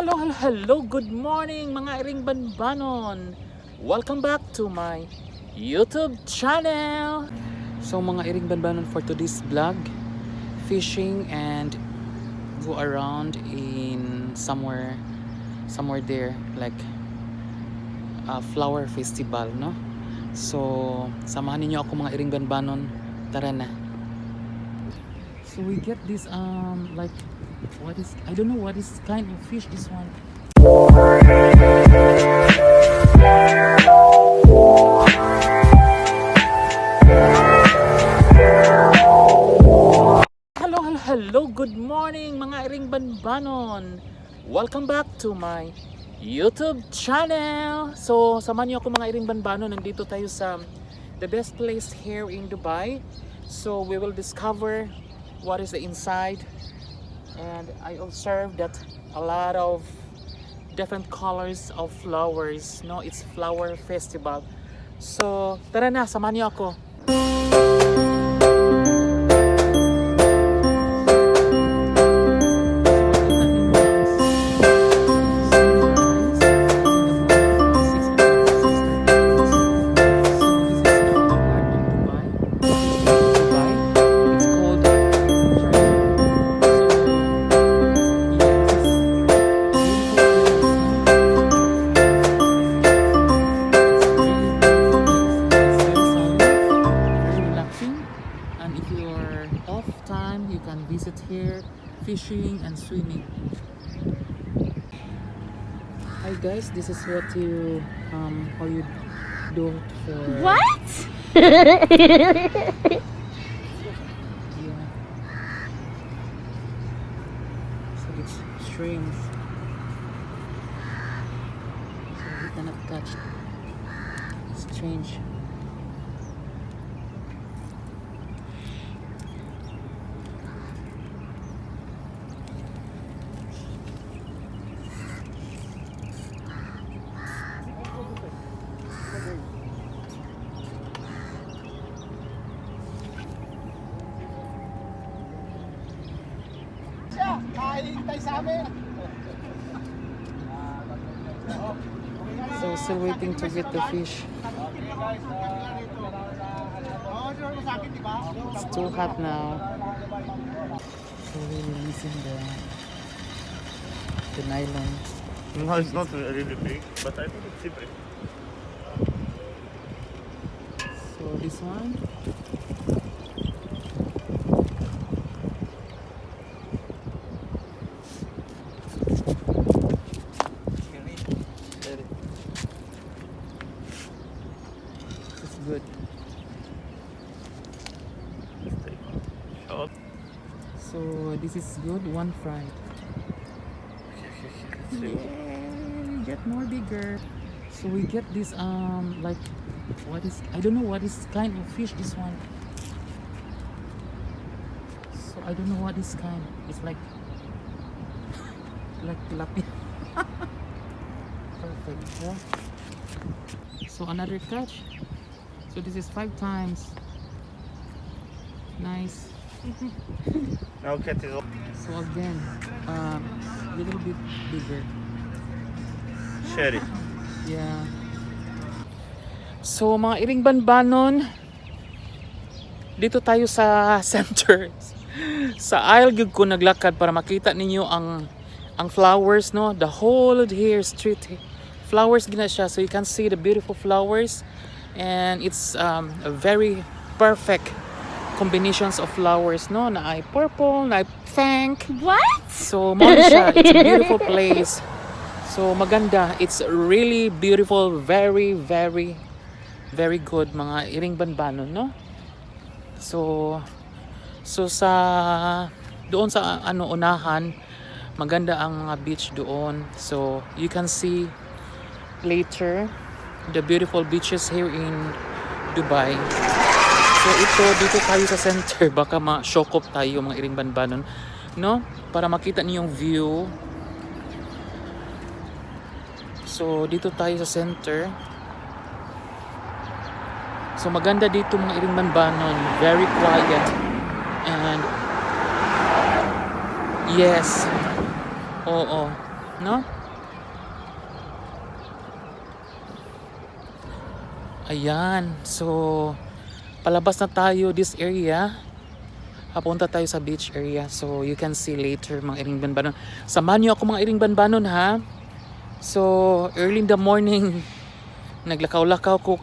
Hello, good morning mga iring banbanon. Welcome back to my YouTube channel. So mga iring banbanon, for today's vlog, fishing and go around in somewhere there, like a flower festival, no? So samahan niyo ako mga iring banbanon. Tara na. So we get this like, what is, I don't know what is kind of fish this one. Hello, good morning mga iring banbanon. Welcome back to my YouTube channel. So samahan niyo ako mga iring banbanon. Nandito tayo sa the best place here in Dubai. So we will discover what is the inside, and I observed that a lot of different colors of flowers, no, it's flower festival. So tara na, samahan niyo ako. Visit here, fishing and swimming. Hi guys, this is what you how you do for what? Yeah. So it's shrimps. So we cannot catch. It's strange. So still waiting to get the fish. It's too hot now. So we're releasing the nylon. No, it's not really big, but I think it's cheaper. So this one. Good. So this is good, one fried. Yeah, we get more bigger. So we get this like, what is, I don't know what is kind of fish this one. So I don't know what is kind. It's like tilapia. Perfect. Yeah? So another catch. So this is 5 times. Nice. Now cat is all. So again, a little bit bigger. Sherry. Yeah. So mga iring banbanon, dito tayo sa center. Sa aisle gud ko naglakad para makita ninyo ang flowers, no? The whole here street flowers gina siya, so you can see the beautiful flowers. And it's a very perfect combinations of flowers, no? Na ay purple, na ay pink. What? So mo siya, it's a beautiful place. So maganda, it's really beautiful, very good mga iring banbanon, no? So sa doon sa unahan, maganda ang mga beach doon. So you can see later the beautiful beaches here in Dubai. So dito tayo sa center, baka ma-shock up tayo mga iring banbanon, no? Para makita niyo yung view. So dito tayo sa center. So maganda dito mga iring banbanon, very quiet. And yes, oo, no? Ayan. So, palabas na tayo this area. Papunta tayo sa beach area. So, you can see later mga iring banbanon. Samahan niyo ako mga iring banbanon ha. So, early in the morning, naglakaw-lakaw ko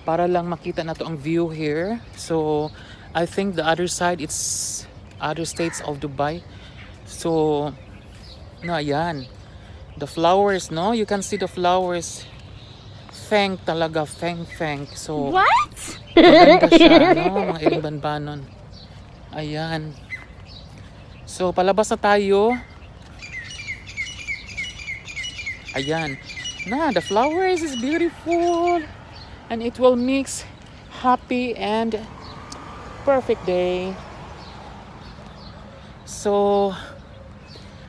para lang makita na to ang view here. So, I think the other side, it's other states of Dubai. So, no, ayan. The flowers, no? You can see the flowers. Feng talaga, feng. So, What? maganda siya, no? Mga iring banbanon. Ayan. So, palabas na tayo. Ayan. The flowers is beautiful. And it will mix happy and perfect day. So,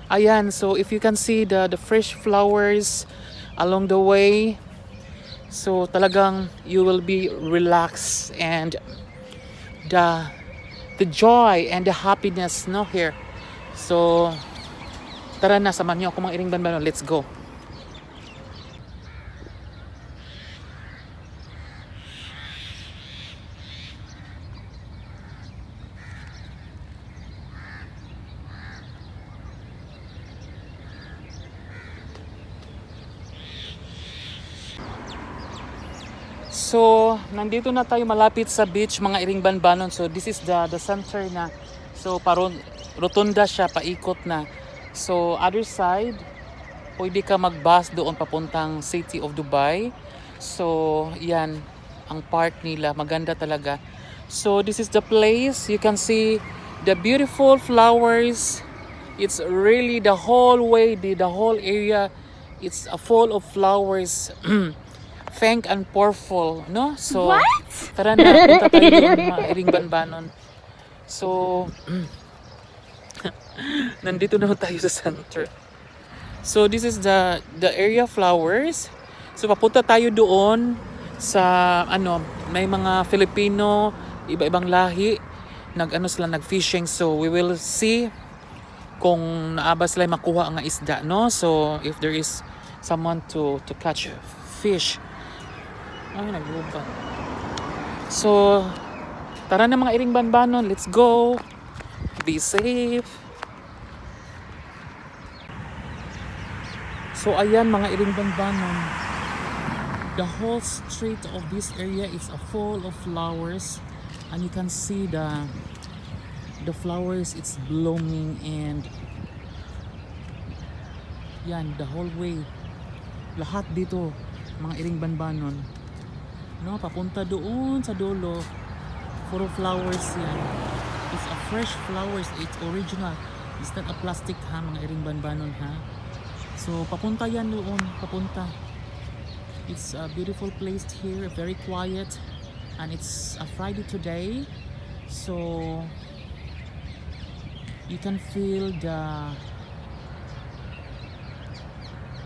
ayan. So, if you can see the fresh flowers along the way, so talagang you will be relaxed and the joy and the happiness, no, here. So, tara na, samahan niyo ako mga iring banbanon. Let's go. So, nandito na tayo malapit sa beach mga iring banbanon. So, this is the center na. So, rotunda siya, paikot na. So, other side, pwede ka mag-bus doon papuntang City of Dubai. So, yan, ang park nila. Maganda talaga. So, this is the place. You can see the beautiful flowers. It's really the whole way, the whole area, it's full of flowers. Pink and purple, no? So, What? tara na, punta tayo doon, mga iring banbanon. So, nandito na tayo sa center. So, this is the area flowers. So, papunta tayo doon sa, may mga Filipino, iba-ibang lahi, nag-fishing. So, we will see kung naaba sila makuha ang isda, no? So, if there is someone to catch fish. Ay, naglupa. So, tara na mga iring banbanon. Let's go. Be safe. So, ayan mga iring banbanon. The whole street of this area is full of flowers. And you can see the flowers, it's blooming and yan, the whole way. Lahat dito, mga iring banbanon. No, papunta doon sa dulo. Puro flowers yan. It's a fresh flowers. It's original. It's not a plastic ha, mga iring banbanon ha. So, papunta yan doon. Papunta. It's a beautiful place here. Very quiet. And it's a Friday today. So, you can feel the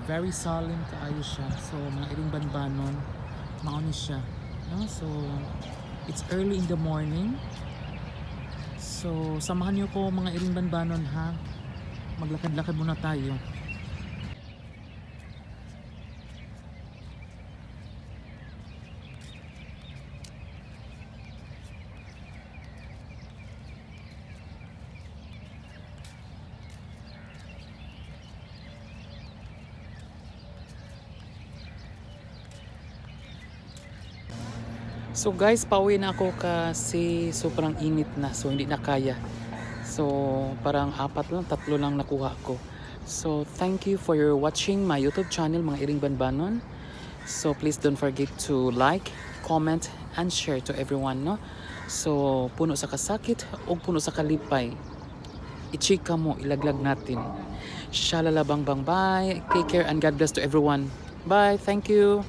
very solemn kaayo siya. So, mga iring banbanon. Mauni siya, no? So, it's early in the morning. So, samahan niyo ko mga iring banbanon ha. Maglakad-lakad muna tayo. So guys, pauwi na ako kasi sobrang init na. So hindi na kaya. So parang 3 lang nakuha ko. So thank you for your watching my YouTube channel mga iring banbanon. So please don't forget to like, comment, and share to everyone, no? So puno sa kasakit o puno sa kalipay. I-chika mo, ilaglag natin. Shalala, bangbang, bye. Take care and God bless to everyone. Bye. Thank you.